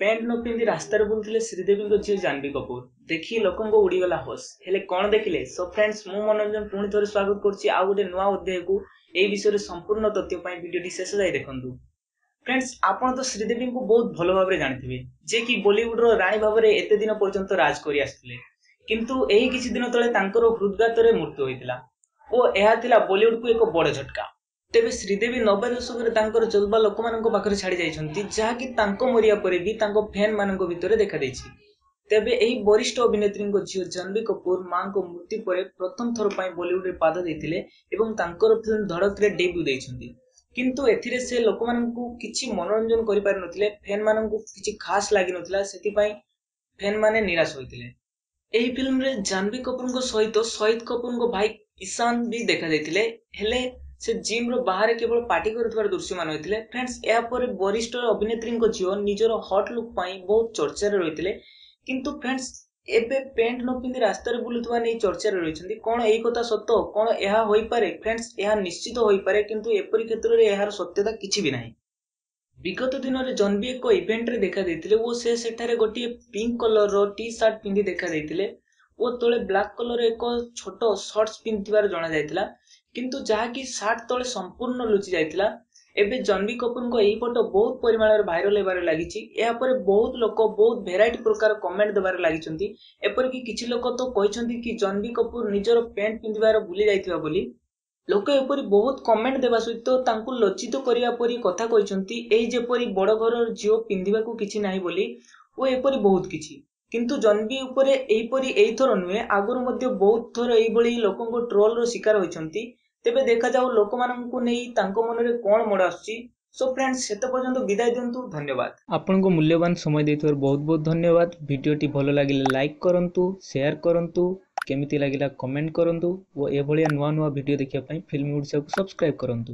Pant ନ ପିନ୍ଧି ରାସ୍ତାରେ ବୁଲୁଥିଲେ ଶ୍ରୀଦେବୀଙ୍କ ଝିଅ ଜାହ୍ନବୀ କପୁର। ଦେଖି ଲୋକଙ୍କ ଉଡ଼ିଗଲା ହୋସ୍। ହେଲେ କ'ଣ ଦେଖିଲେ? ସୋ ଫ୍ରେଣ୍ଡସ୍, ମୁଁ ମନୋରଞ୍ଜନ ପୁଣି ଥରେ ସ୍ୱାଗତ କରୁଛି ଆଉ ଗୋଟେ ନୂଆ ଅଧ୍ୟାୟକୁ। ଏହି ବିଷୟରେ ସମ୍ପୂର୍ଣ୍ଣ ତଥ୍ୟ ପାଇଁ ଭିଡ଼ିଓଟି ଶେଷ ଯାଇ ଦେଖନ୍ତୁ। ଫ୍ରେଣ୍ଡସ୍, ଆପଣ ତ ଶ୍ରୀଦେବୀଙ୍କୁ ବହୁତ ଭଲ ଭାବରେ ଜାଣିଥିବେ, ଯେ କି ବଲିଉଡର ରାଣୀ ଭାବରେ ଏତେ ଦିନ ପର୍ଯ୍ୟନ୍ତ ରାଜ କରି ଆସୁଥିଲେ। କିନ୍ତୁ ଏହି କିଛି ଦିନ ତଳେ ତାଙ୍କର ହୃଦଘାତରେ ମୃତ୍ୟୁ ହୋଇଥିଲା ଓ ଏହା ଥିଲା ବଲିଉଡକୁ ଏକ ବଡ଼ ଝଟକା। ତେବେ ଶ୍ରୀଦେବୀ 90 ଦଶକରେ ତାଙ୍କର ଜଲବା ଲୋକମାନଙ୍କ ପାଖରେ ଛାଡ଼ି ଯାଇଛନ୍ତି, ଯାହାକି ତାଙ୍କ ମରିବା ପରେ ବି ତାଙ୍କ ଫ୍ୟାନ୍ ମାନଙ୍କ ଭିତରେ ଦେଖାଦେଇଛି। ତେବେ ଏହି ବରିଷ୍ଠ ଅଭିନେତ୍ରୀଙ୍କ ଝିଅ ଜାହ୍ନବୀ କପୁର ମାଙ୍କ ମୃତ୍ୟୁ ପରେ ପ୍ରଥମ ଥର ପାଇଁ ବଲିଉଡରେ ପାଦ ଦେଇଥିଲେ ଏବଂ ତାଙ୍କର ଫିଲ୍ମ ଧଡ଼କରେ ଡେବ୍ୟୁ ଦେଇଛନ୍ତି। କିନ୍ତୁ ଏଥିରେ ସେ ଲୋକମାନଙ୍କୁ କିଛି ମନୋରଞ୍ଜନ କରିପାରିନଥିଲେ, ଫ୍ୟାନ୍ ମାନଙ୍କୁ କିଛି ଖାସ୍ ଲାଗିନଥିଲା, ସେଥିପାଇଁ ଫ୍ୟାନ୍ ମାନେ ନିରାଶ ହୋଇଥିଲେ। ଏହି ଫିଲ୍ମରେ ଜାହ୍ନବୀ କପୁରଙ୍କ ସହିତ ସହିଦ କପୁରଙ୍କ ଭାଇ ଇଶାନ ବି ଦେଖାଯାଇଥିଲେ, ହେଲେ ସେ ଜିମ୍ର ବାହାରେ କେବଳ ପାର୍ଟି କରୁଥିବାର ଦୃଶ୍ୟମାନ ହୋଇଥିଲେ। ଫ୍ରେଣ୍ଡସ୍, ଏହାପରେ ବରିଷ୍ଠ ଅଭିନେତ୍ରୀଙ୍କ ଝିଅ ନିଜର ହଟ୍ ଲୁକ୍ ପାଇଁ ବହୁତ ଚର୍ଚ୍ଚାରେ ରହିଥିଲେ। କିନ୍ତୁ ଫ୍ରେଣ୍ଡସ୍, ଏବେ ପ୍ୟାଣ୍ଟ ନ ପିନ୍ଧି ରାସ୍ତାରେ ବୁଲୁଥିବା ନେଇ ଚର୍ଚ୍ଚାରେ ରହିଛନ୍ତି। କ'ଣ ଏହି କଥା ସତ? କ'ଣ ଏହା ହୋଇପାରେ? ଫ୍ରେଣ୍ଡସ୍, ଏହା ନିଶ୍ଚିତ ହୋଇପାରେ, କିନ୍ତୁ ଏପରି କ୍ଷେତ୍ରରେ ଏହାର ସତ୍ୟତା କିଛି ବି ନାହିଁ। ବିଗତ ଦିନରେ ଜନ୍ବି ଏକ ଇଭେଣ୍ଟରେ ଦେଖାଦେଇଥିଲେ ଓ ସେ ସେଠାରେ ଗୋଟିଏ ପିଙ୍କ କଲରର ଟି ସାର୍ଟ ପିନ୍ଧି ଦେଖାଦେଇଥିଲେ ଓ ତଳେ ବ୍ଲାକ୍ କଲର ଏକ ଛୋଟ ସର୍ଟସ ପିନ୍ଧିଥିବାର ଜଣାଯାଇଥିଲା, କିନ୍ତୁ ଯାହାକି ସାର୍ଟ ତଳେ ସମ୍ପୂର୍ଣ୍ଣ ଲୁଚି ଯାଇଥିଲା। ଏବେ ଜାହ୍ନବୀ କପୁରଙ୍କ ଏହି ଫଟୋ ବହୁତ ପରିମାଣରେ ଭାଇରାଲ ହେବାରେ ଲାଗିଛି। ଏହାପରେ ବହୁତ ଲୋକ ବହୁତ ଭେରାଇଟି ପ୍ରକାର କମେଣ୍ଟ ଦେବାରେ ଲାଗିଛନ୍ତି। ଏପରିକି କିଛି ଲୋକ ତ କହିଛନ୍ତି କି ଜାହ୍ନବୀ କପୁର ନିଜର ପ୍ୟାଣ୍ଟ ପିନ୍ଧିବାର ଭୁଲି ଯାଇଥିବା ବୋଲି। ଲୋକ ଏପରି ବହୁତ କମେଣ୍ଟ ଦେବା ସହିତ ତାଙ୍କୁ ଲଜ୍ଜିତ କରିବା ପରି କଥା କହିଛନ୍ତି, ଏହି ଯେପରି ବଡ଼ ଘରର ଝିଅ ପିନ୍ଧିବାକୁ କିଛି ନାହିଁ ବୋଲି ଓ ଏପରି ବହୁତ କିଛି। କିନ୍ତୁ ଜାହ୍ନବୀ ଉପରେ ଏହିପରି ଏଇଥର ନୁହେଁ, ଆଗରୁ ମଧ୍ୟ ବହୁତ ଥର ଏଇଭଳି ଲୋକଙ୍କ ଟ୍ରୋଲର ଶିକାର ହୋଇଛନ୍ତି। ତେବେ ଦେଖାଯାଉ ଲୋକମାନଙ୍କୁ ନେଇ ତାଙ୍କ ମନରେ କ'ଣ ମୋଡ଼ ଆସୁଛି। ସୋ ଫ୍ରେଣ୍ଡସ୍, ସେତେ ପର୍ଯ୍ୟନ୍ତ ବିଦାୟ ଦିଅନ୍ତୁ, ଧନ୍ୟବାଦ। ଆପଣଙ୍କ ମୂଲ୍ୟବାନ ସମୟ ଦେଇଥିବାରୁ ବହୁତ ବହୁତ ଧନ୍ୟବାଦ। ଭିଡ଼ିଓଟି ଭଲ ଲାଗିଲେ ଲାଇକ୍ କରନ୍ତୁ, ସେୟାର କରନ୍ତୁ, କେମିତି ଲାଗିଲା କମେଣ୍ଟ କରନ୍ତୁ ଓ ଏଭଳିଆ ନୂଆ ନୂଆ ଭିଡ଼ିଓ ଦେଖିବା ପାଇଁ ଫିଲ୍ମ ଓଡ଼ିଶାକୁ ସବସ୍କ୍ରାଇବ୍ କରନ୍ତୁ।